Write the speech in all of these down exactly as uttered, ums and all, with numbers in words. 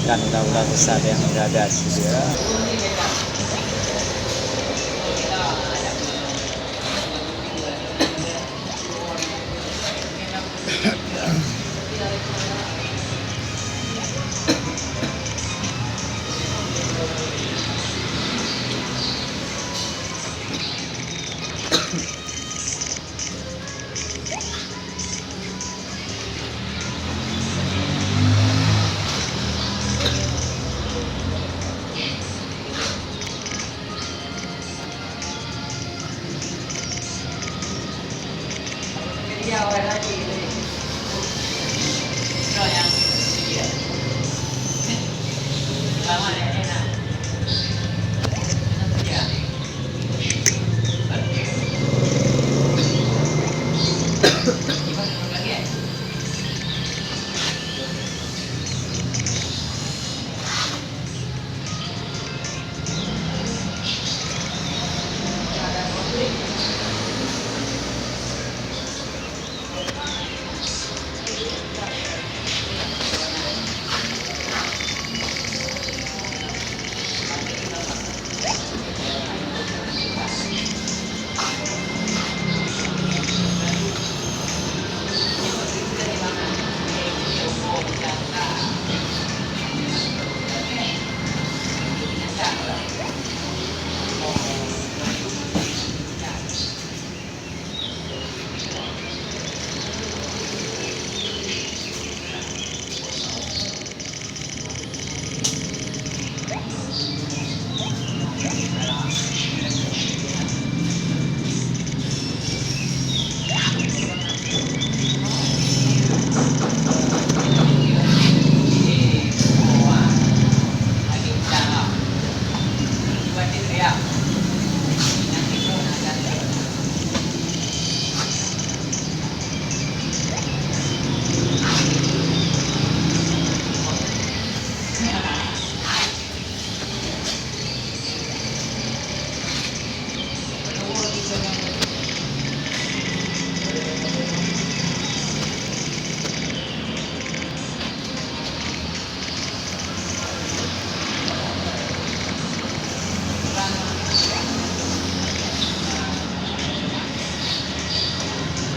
Kan ulah-ulah besar yang berada di dia.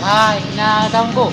Hai, na ganggu.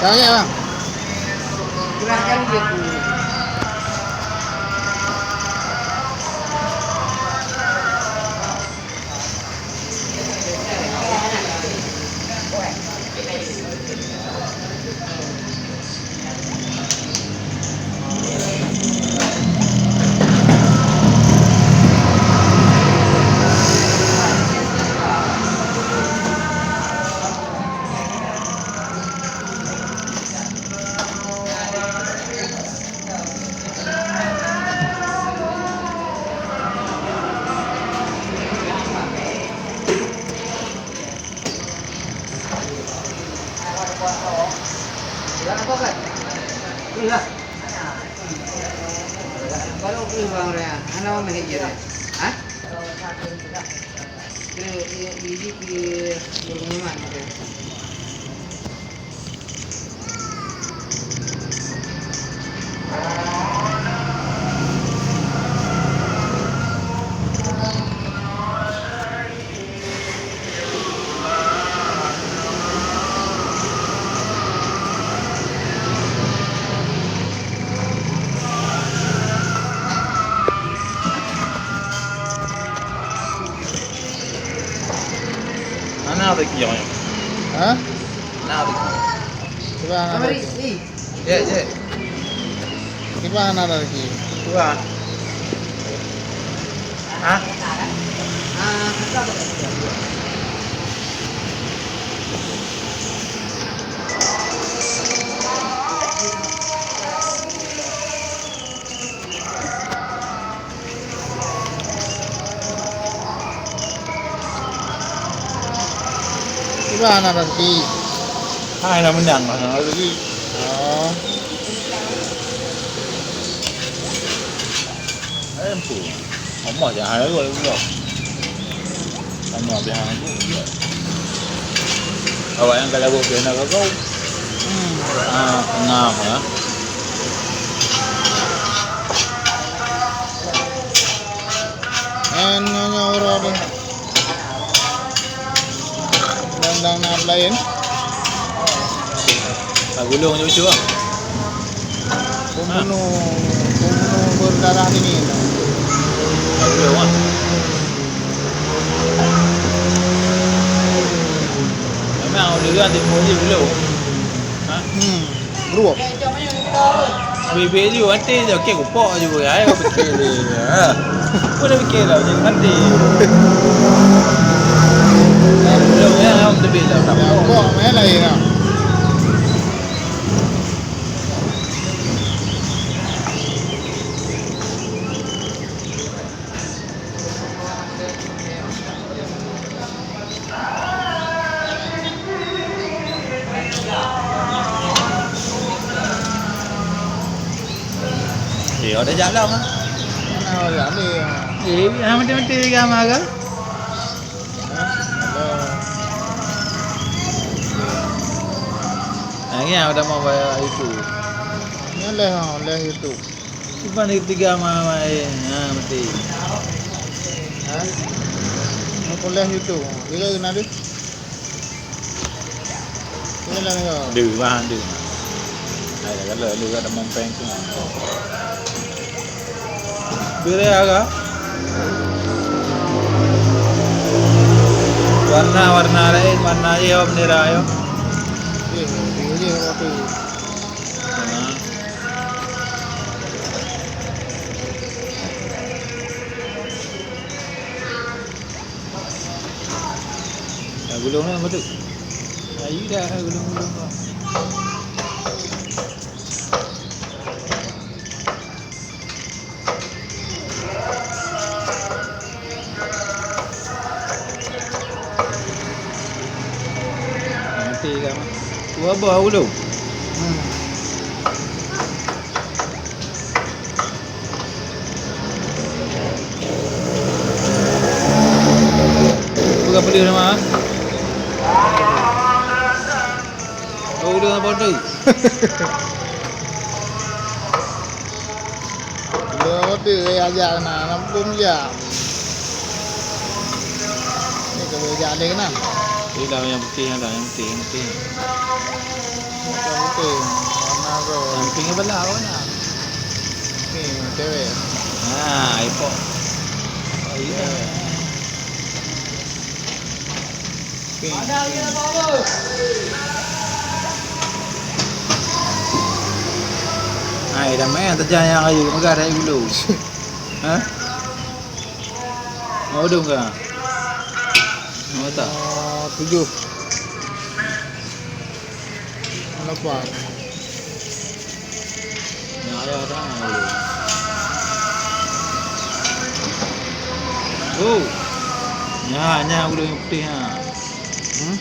Jangan ya, Bang. Hana rezeki awaknyan. Ha? Hana rezeki. Coba hana rezeki. Jeuet, jeuet. Kiban hana lagi. Kiban. Hah? Kiban hana rezeki. Hai, hana meunang, hana rezeki. Oh. Hai, ampun. Amat jangan hai, hai, hai. Sama biasa aku. Awak nyang ka lagot keu aneuk keu kau. Hmm. Ah, ngam, ya. Nyan, nyan, nyan, uroe deh. Dang, dang na laén. Ah, gulong je, Ucu, ah. Pembunuh, pembunuh berdarah ini. Ah, gulong, ah. Memang udah ganti polisi dulu. Ha? Hmm. Bro. Bibik ju até je, okey, kupok ju, ai, pikir dia. Ha. Apa dah fikir dah, jadi mati. Belum, ya, alhamdulillah. Ya, kupok, main lain lah. Eh, ada jalan ah. Mana orang ni? Eh, ah, mati-mati lagi sama ke? Hah? Ada. Lagi ada mau bayar itu. Ni leh, ha, leh itu. Cuman tiga ma-, ma-, eh, ha, mati. Ha? Mau kuliah YouTube. Bila kena deh? Bila kena? Deh, bah, deh. Hai, kalau lu ada mampeng tu. Bila ya, Kak? Warna, warna lain, warna hijau, bendera, ya. Eh, dia je waktu. Ha. Dah gulung dah, betul? Ayu dah gulung-gulung dah. Nanti kan. Dua buah ulu. Hmm. Bukan pedih nama. Oh, udah apa tu? Dia Beutôi, eh, ajak keunan, lam peue meujak. Ni ka beujak lé keunan. Ni dah nyang putih, dah nyang putih, nyang putih. Nyang putih, warna gold. Nyang pink apa lah, warna? Pink, cewek. Ha, ipok. Oh, iya. Cewek. Hai, dah main tajah nyang kayu, peugah dah dulu. Ha? Mau dong ka? Mau tak? Ah, tujuh. Lapan. Nyan ayah dah, ha, ulèe. Oh. Nyan, nyan ulèe nyang putih, ha. Hmm?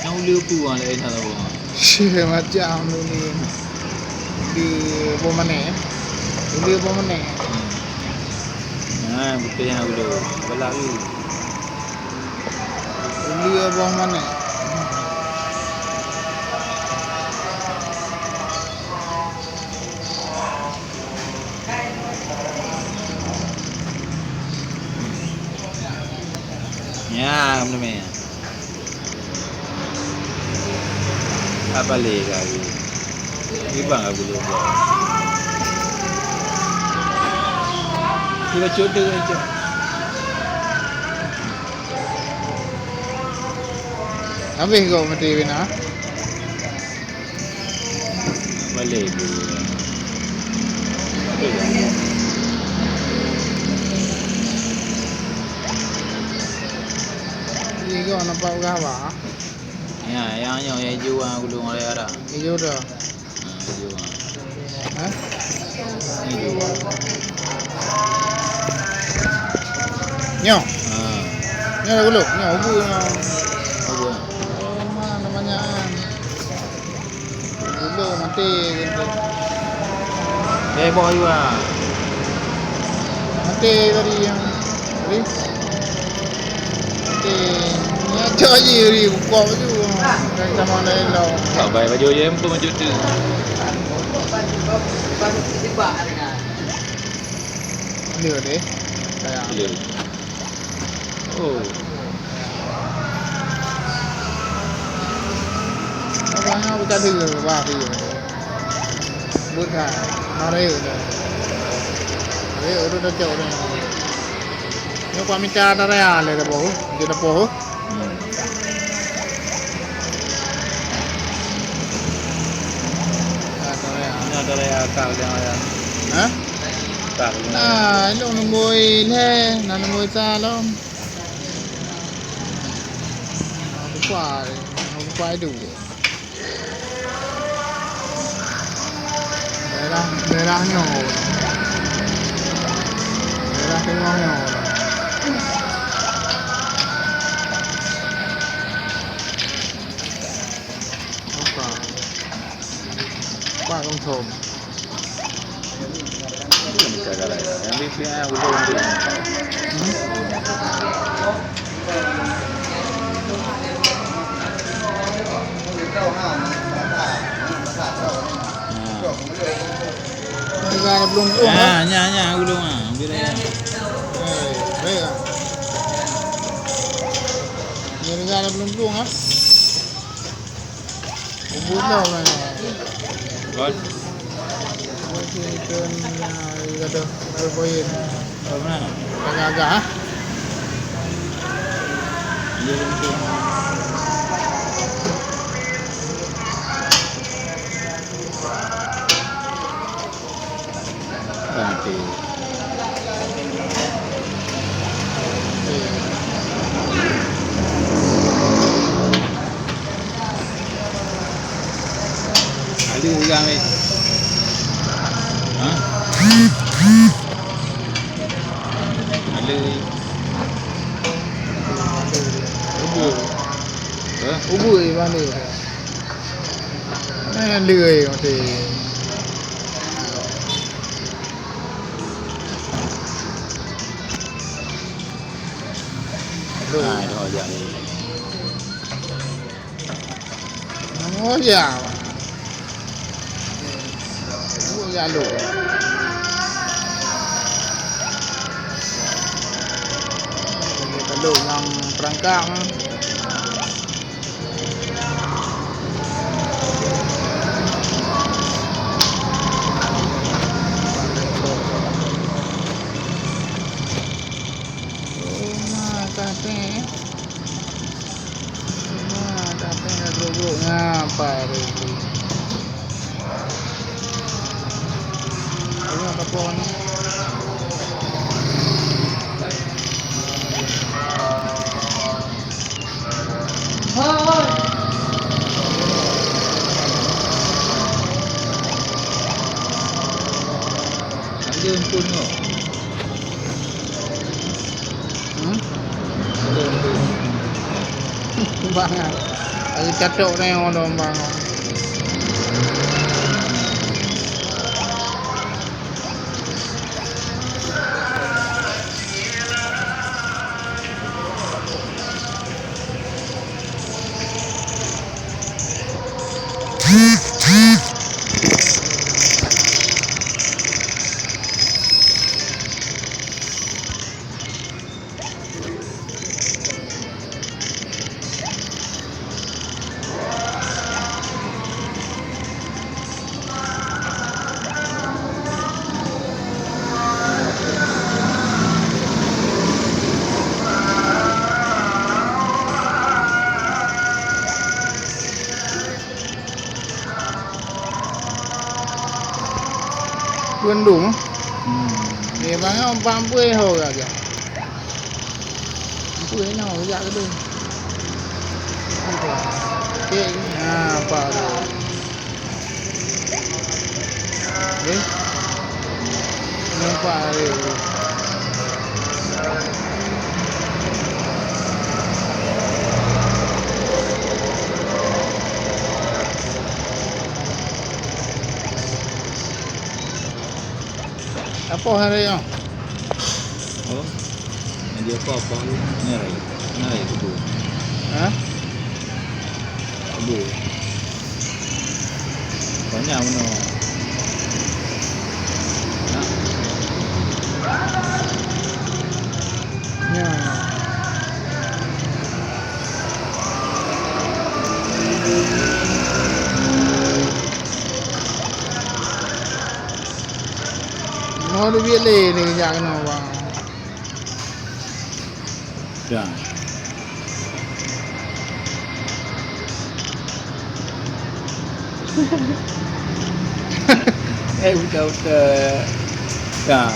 Nyan ulèe peue, ha, laén hana, ha. Macam ulèe ni. Ulèe boh manéh, eh. Ulèe boh manéh. Hmm. Nyan putih, ha, ulèe. Balah ulèe. Ulèe boh manéh. Ya, kamu namanya. Apa lagi kali? Ibang aku lupa. Tiba cuti aja. Habis kau mati bina. Balek dulu. Ni kau nampak berapa? Ya, yang nyoe, yang ijo, ah, gulong raya dah. Ijo dah. Ha, ijo, ah. Hah? Ijo. Nyoe? Ha. Nyoe dah gulong? Nyoe, ubu nyoe. Ubu. Oh, mana banyak, ah. Dulu mati gitu. Eh, boh juga. Mati tadi yang tadi. Mati. Ni acok je tadi, buka baju. Kan sama lain lah. Tak baik baju je, pun baju tu. Dia deh. Sayang. Dia. Oh. Abang nyoe bukan dia, bah dia. Bukan. Mari dah. Mari udah dah cok dah. Nyoe pamita dah raya le dah bau. Dia dah poh. Hmm. Ah, dah raya. Ini ada raya akal dia raya. Hah? Akal dia. Nah, ini nunggu ini, nah nunggu itu lom. Lupa, lupa itu. Daerah, daerah nyoe. Daerah teungoh nyoe. Apa? Pak Kong Thom. Negara belum, belum, ah. Ah, nya, nya, ulung, ah. Ambil aja. Eh, baik, ah. Negara belum, belum, ah. Ubit lah orang. Kan? Masih ikan, ah, ada berpoin. Oh, mana? Agak-agak, ah. Iya, betul. Nanti. Ada orang ni. Ha? Ada ni. Ubur. Ha? Ubur ni mana? Eh, ada ni mati. Aduh. Ha, dah ajak ni. Nama dia? Dua jalur. Nyang perangkap. Oh, ma, ka teh. Ma, ka teh ka grok-grok. Nya, apa lagi? Ayo, apa pohon? Ada pun kok. Hmm? Ada pun. Bangat. Ada catok ni orang bangat. Peundong. Hmm. Ni bangai bang bui ho raja. Bui nyoe jak keudeh. Okey, ha, apa tu? Eh? Nampak hari tu. Apa hari nyoe? Oh. Yang dia apa-apa ni? Ni hari. Ni hari kubu. Ha? Kubu. Banyak mana? Nak. Ya. Mau duit lé ni jak kena bang. Dah. Eh, udah, udah. Dah.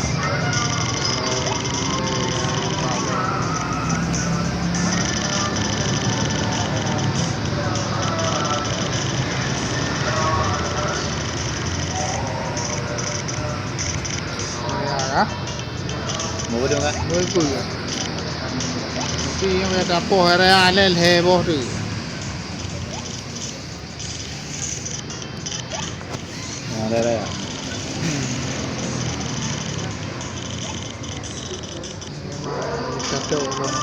Ya, ya. Mau bodoh enggak? Mau ikut ya. Tapi yang kata poh raya alel heboh tu. Nah, raya. Hmm. Kacau orang.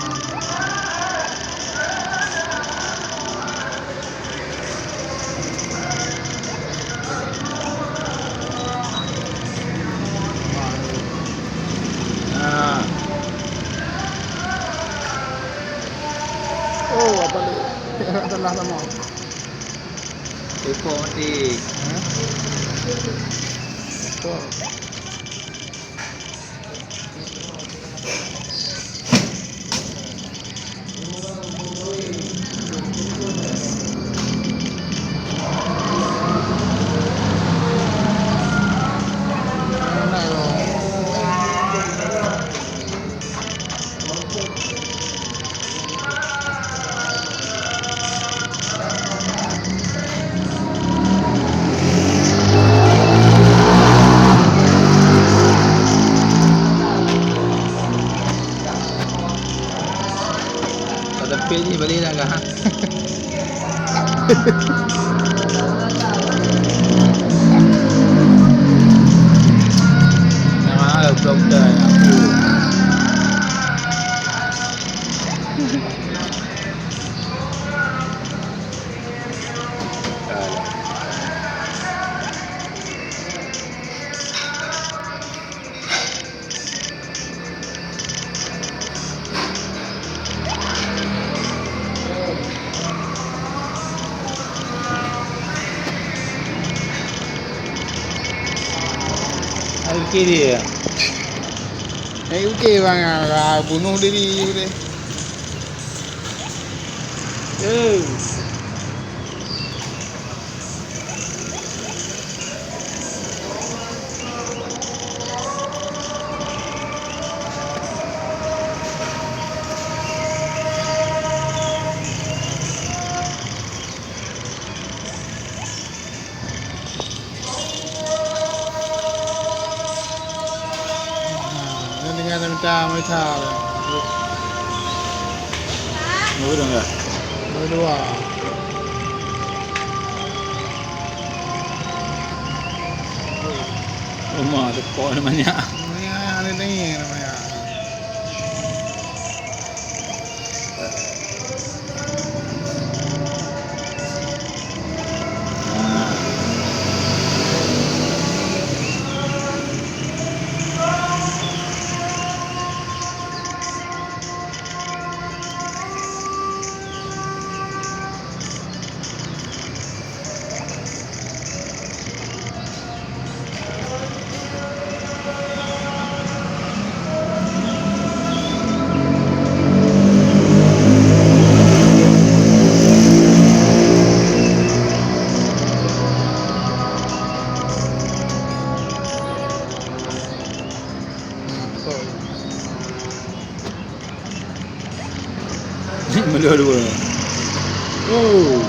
Ah. Oh, apa ni? Telah lama. Telepon mati. Hah? Telepon. Pada pil ni balik dah kah? Nah, belum dah aku. Oke dia. Eh, oke bang, ah, bunuh diri deh. Eh. Nah, ini dengan minta, minta. Mau dong ya? Mau dua. Rumah depan namanya. Namanya, ini namanya. Meulhö dua. Oh.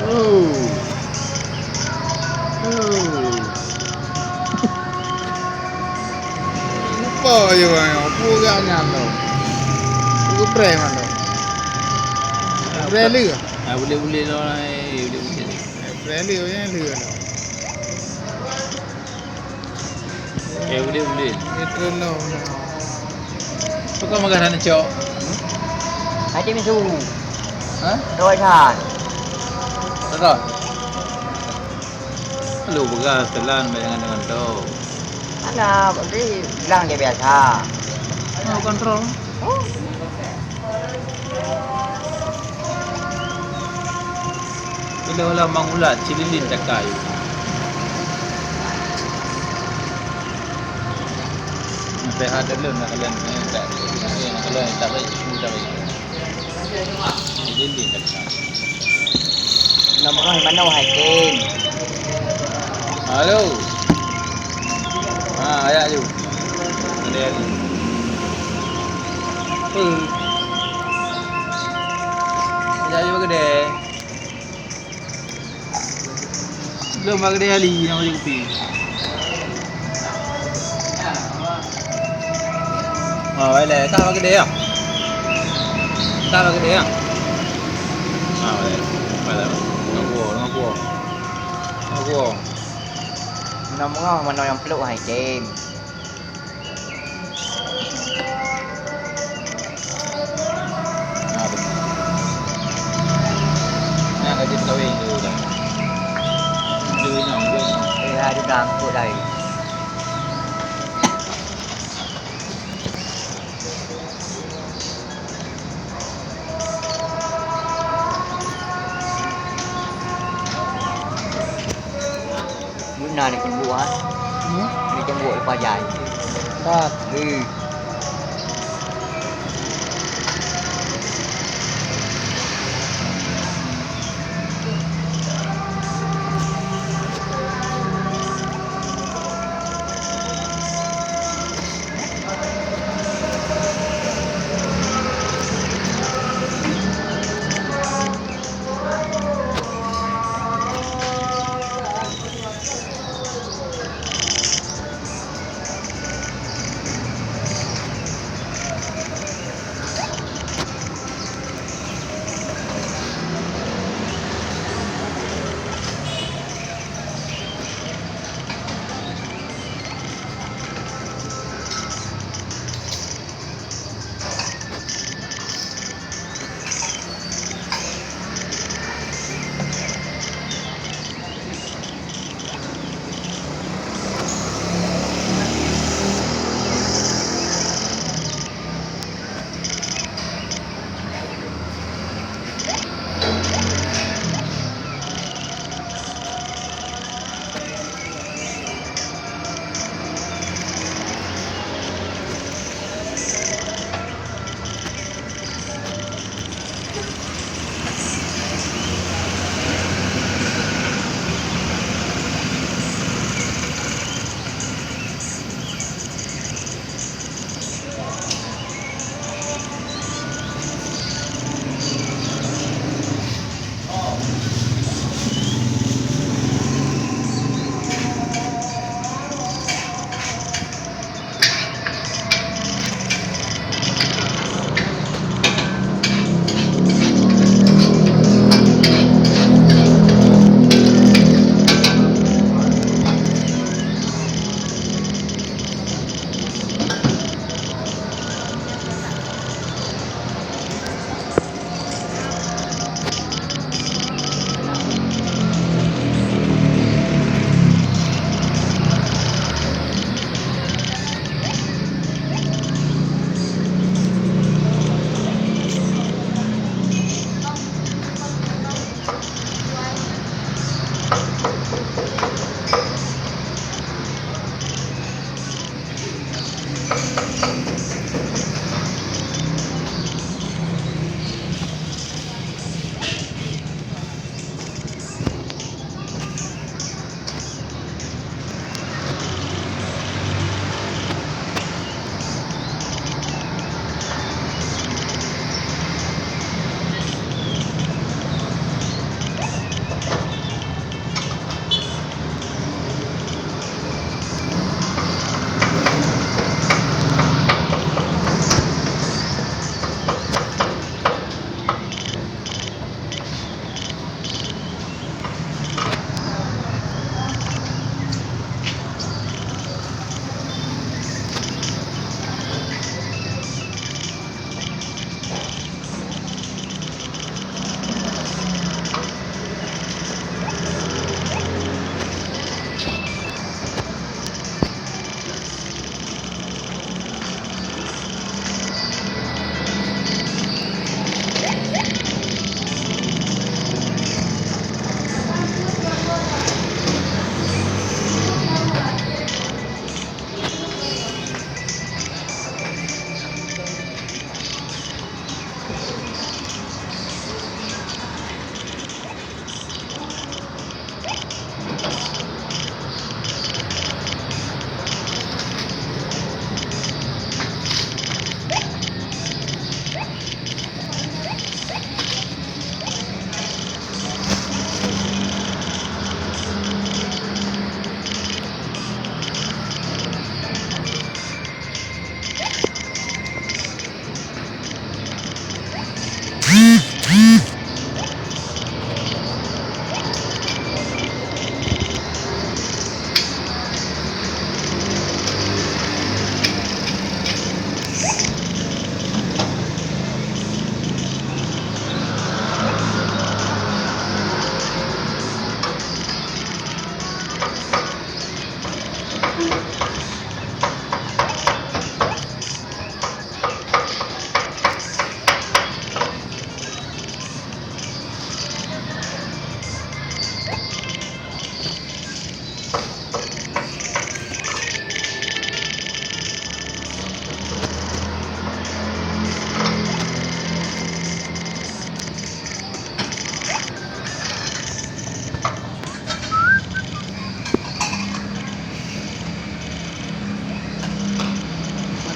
Oh. Oh. Lupa je orang yang apa orang nyan tu. Aku prank mana? Prank lu? Ah, boleh-boleh lah, eh, boleh-boleh. Prank lu, ya, lu. Eh, boleh, boleh. Itu no. Bukan makan sana, Cok. Hati misu. Ha? Tuan San. Betul. Lu pegang setelan bayangan dengan tu. Mana, berarti bilang dia biasa. Mau kontrol. Oh. Bila ulah mangulat cililin takai. Sampai ada lem nak kalian, eh, tak, eh, nak kalian tak baik, tak baik. Cililin takai. Nomor hai mano hai Ken. Halo. Ha, ayak ju. Ada lagi. Apa? Ayak ju kedai. Belum bak kedai Ali nak beli kopi. Ha, baik lah. Tak bak kedai ya. Tak bak kedai ya. Ha, baik. Baik lah. Tengok gua, tengok gua. Tengok gua. Meunoe-meunoe manoe nyang plôk hai tem. Nah, betul. Nah, lagi kawin tu dah. Dua enam, dua enam. Eh, ada dah angkut dah. Meunan ni keumbuk, ha? Hmm? Ni keumbuk lepas jai. Tat. Eh.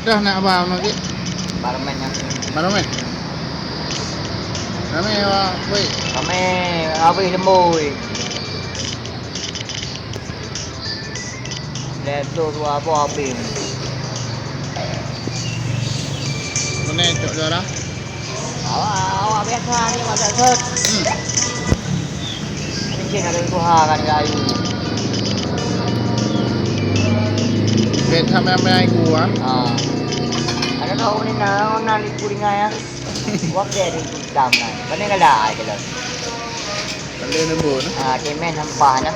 Dah nak abang lagi? Barmen nyan. Barmen? Ramai awak, weh. Ramai, habis lembui. Lhèe ploh dua boh habis. Mana cok juara? Awak, awak biasa ni, awak biasa. Hmm. Mungkin ada tuha kan kayu. Bet sama ramai gua. Ah. Ada tahu ni nak, nak liku ringai ya. Waktu ada ikut dam kan. Mana kalau ada kalau. Ada nembur. Ah, cemen sampah nah.